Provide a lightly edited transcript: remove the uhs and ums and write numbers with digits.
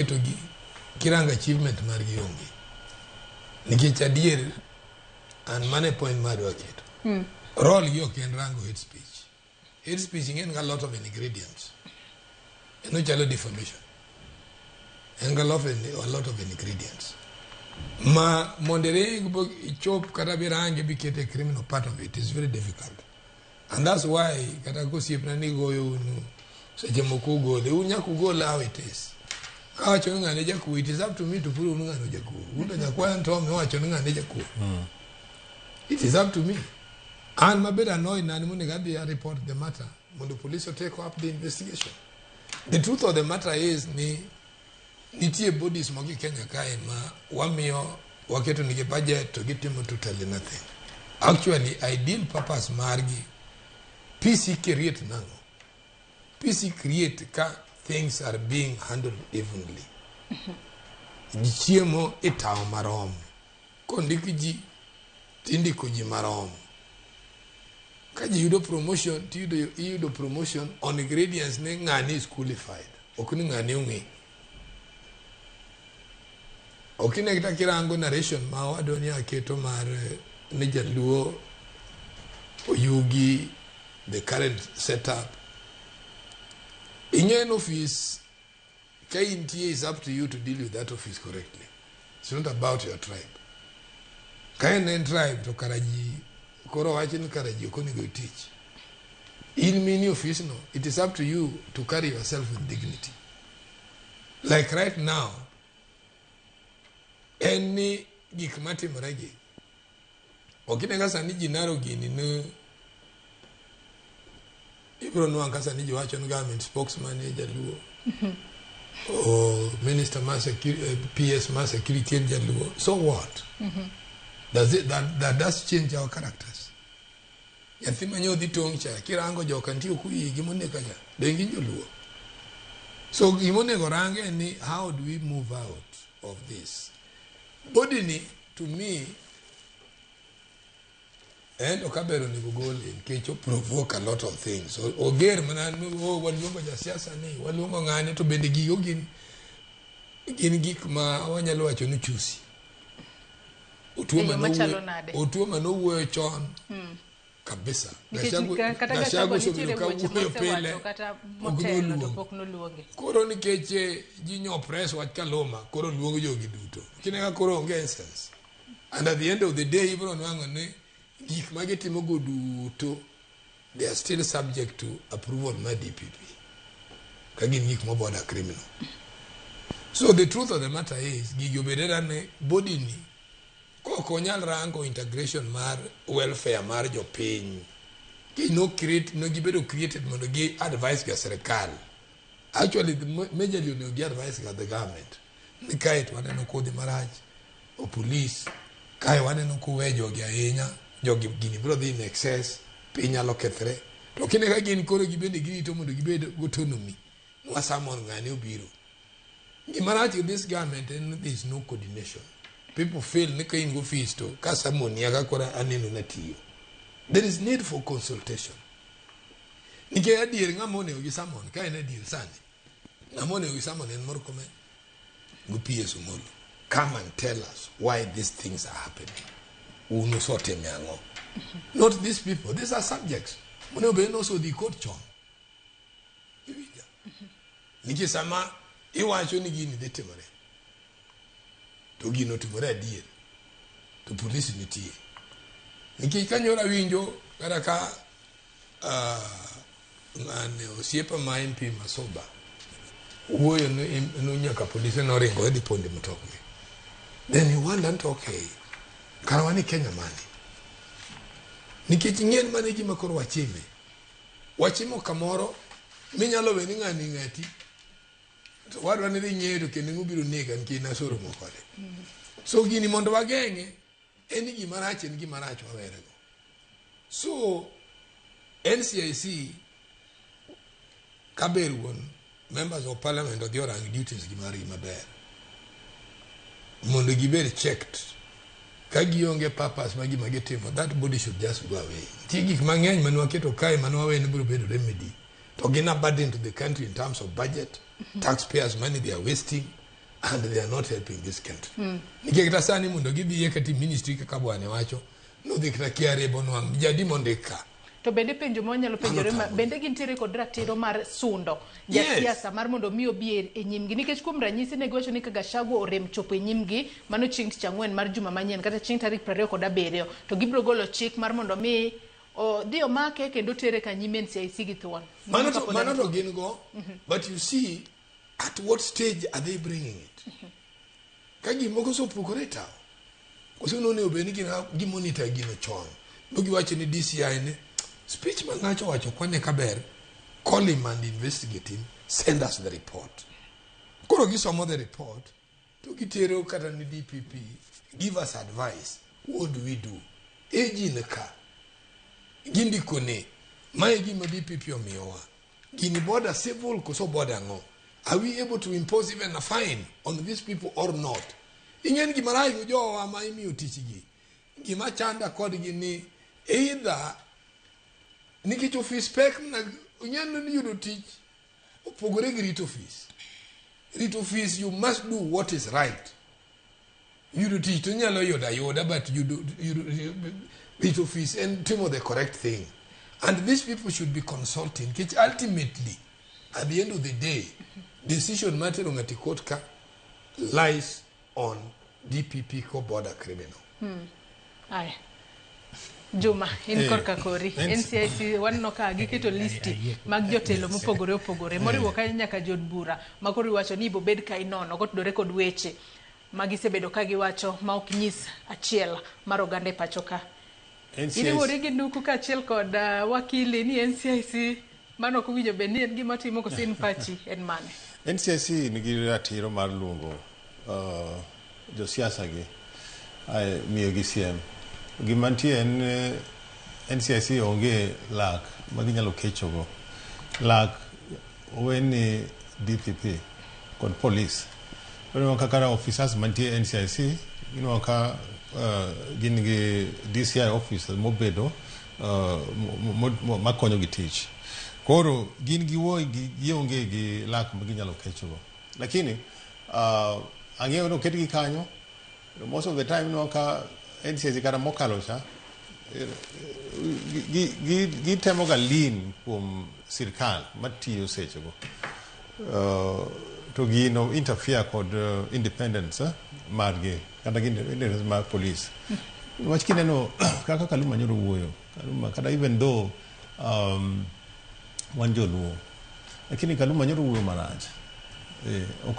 Ketogi kirango achievement margi onge. Nikech adier an mano e point ma adwa keto. Role gi ok en rango hate speech. Hate speech ing'en ga lot of ingredients. En ochalo defamation. En ga lot of, a lot of ingredients. Ma mondo iring bo ichop kata birange bikete criminal part of it is very difficult. And that's why kata kosiepna ni goyo unu seche moko ugole un nyaka ugol how it is. Kawacho ni ng'ane jakuo it is up to me to prove ni ng'ano jakuo. Un to nyaka wan to owacho ni ng'ane jakuo. It is up to me. An mabed annoyed nani monego adhi a report the matter mondo police o take up the investigation. The truth of the matter is ni nitie bodies moko e Kenya kae ma wamiyo waketo nigi budget to gitimo totally nothing. Actually, ideal purpose margi PC create nang'o? PC create ka things are being handled evenly. Ji chiemo itawo marom. Kondik ji tindiko ji marom. Ka ji yudo promotion tiyudo iyudo promotion on ingredients ni ng'ani is qualified. Ok ni ng'ani ong'e. Ok ine kata kirango narration ma owadwa ni aketo mar ni jaluo oyugi the current setup. Ing'e en office ka intie is up to you to deal with that office correctly. It's not about your tribe. Ka en en tribe to kara ji koro wach ni kara ji ok onego tich. In mini office no, it is up to you to carry yourself with dignity. Like right now, en ni gik matimore gi ok ine ka sani ji naro gini ni ibiro nwang' ka sani ji wacho ni government spokesman e jaluo o minister ma PS ma security en jaluo so what does it, that does change our characters nyathi ma nyodhi tong' cha kirango joka nitie okuyi gimonego cha be gin joluo so gimonego rang en ni how do we move out of this body ni to me en to kaber onego gole nikech o provoke a lot of things oger mana ni, oh, waluongo jasiasa ni waluongo ng'ane to bende gigo gin gin gik ma wanyalo wacho ni chusi E yo machalo nade? Otuoma nowuoyo chon kabisa Nikech kata Gachagua Gachagua osebedo nitiere ka weche wuoyo pile mosewacho kata pok motelo to noluongo. pok noluonge. Koro nikech ji nyo press wach Kaluma koro luong jogi duto kine ka koro onge essence and at the end of the day ibiro nwang'o ni gik ma gitimo go duto they are still subject to approval mar DPP ka gin gik mo border criminal so the truth of the matter is gigi obedera ni body ni kok onyal rango integration mar welfare mar jopiny ki no create no gibedo created mondo gi advice ga sirikal actually the majorly onego gi advice ga the government ni kae to waneno kodhi marach o police kae waneno kuwe jogi ahinya jogi gini biro dhi in excess piny nyalo kethre to kine ka gin koro gibende girito mondo gibed autonomy wasamon ng'ani obiro gima rach gi this government en ni there is no coordination people feel ni ka in go office to ka summon ya ka koro aneno natiyo there is need for consultation nikech adier ng'ama onego gi summon ka en adier sani ng'ama onego gi summon en Murkomen go PS Omolo come and tell us why these things are happening un usetimo ang'o not these people these are subjects monego bed ni osodhi court chon iwinja nikech sama iwacho ni gini dhi timore to gino otimore adier to polisi nitie nikech kanyoro awinjo kata ka ng'ane osiepa ma MP Masoba wuoyo ni ni nyaka polise noringo dhi pondo e mtokni then you wonder to okay kara wan e Kenya mane nikech ing'en mane gima koro wachime wachimo kamoro minyalo we ni ng'ani ng'ati to wadwa ni dhi ng'eyo to kendo ng'obiro nega nikech nasoromo kode so gini mondo wageng'e en ni gima rach en gima rach wawerego so NCIC kaber wuon members of parliament odhi orang duties gi margi maber mondo gibed checked ka gionge purpose ma gima gitimo that body should just go away nitie gik mang'eny mane waketo kae mane wawe ni biro bedo remedy to gin a burden to the country in terms of budget taxpayers money they are wasting. And they are not helping this country. Nikech kata sani mondo gidhiye kata ministry kaka bwana wacho, nodhi kata KRA bonwang' jadi mondik ka. To bende penjo ma wanyalo penjore ma, tamo. Bende gintiere kod ratiro mar sundo jasiasa mar mondo mi obi e nyimgi? Nikech kuom ranyisi ne giwacho ni ka Gachagua orem chopo e nyimgi mano chieng' tich ang'wen mar juma manyien kata chieng' tarik 27, to gibiro golo chik mar mondo mi dhi omake kendo tere ka nyime NCIC gi thuon. Mano to, mano to gin go, but you see, at what stage are they bringing it? Ka gimoko osepukore e tawo, koso nonego bed ni gin gimonitor gino chon. No giwacho ni DCI ni speech ma ng'acho wacho kwane kaber, call him and investigate him, send us the report. Koro gisomo the report, to gitero kata ni DPP, give us advice, what do we do? AG ka, gindiko ni, mae gima DPP omiyowa. Gini border civil koso border ang'o? Are we able to impose even a fine on these people or not? Ing'en gima rach gi jowa ma imiyo tich gi. Gima chanda kodgi ni either nikech ofis pek na ing'en ni yudo tich opogore gi rito ofis. Rito ofis, you must do what is right. Yudo tich to inyalo yudo ayuda, but yudo rito ofis en timo the correct thing. And these people should be consulting nikech ultimately, at the end of the day, decision mar tero ng'ato e court ka lies on DPP ko border criminal. Aya. Juma, in korka kori. NCIC waneno ka giketo listi mag jotelo mopogore opogore, moriwo kanyo nyaka jood bura ma koro iwacho ni ibobed ka inono kotudore kod weche ma gisebedo ka giwacho ma ok nyis achiel mar oganda e pacho ka. NCIC Iriwori gi Nduku kaachiel kod wakili ni NCIC mano ok owinjo bed ni en gima timo koso in pachi en mane? NCIC nigi ratiro mar luongo josiasa gi miyogi siem. Gima nitie en NCIC onge lak ma ginyalo kechogo. Lak oweni DPP kod police. Ineno kaka officers mantie NCIC, ineno ka gin gi DCI officers mobedo makonyo gi tich. Koro gin giwuoyi gionge gi lak ma ginyalo kechogo. Lakini ang'eyo ni oketgi kanyo, most of the time ineno ka NCIC kata mokalo cha gitemo ga lean kuom sirkal matiyo sechego. To gino interfere kod independence margi kata gi independence mar police. Wach kineno kaka Kaluma nyoro wuoyo, Kaluma kata even though wan joluo, lakini Kaluma nyoro wuoyo marach. Ok.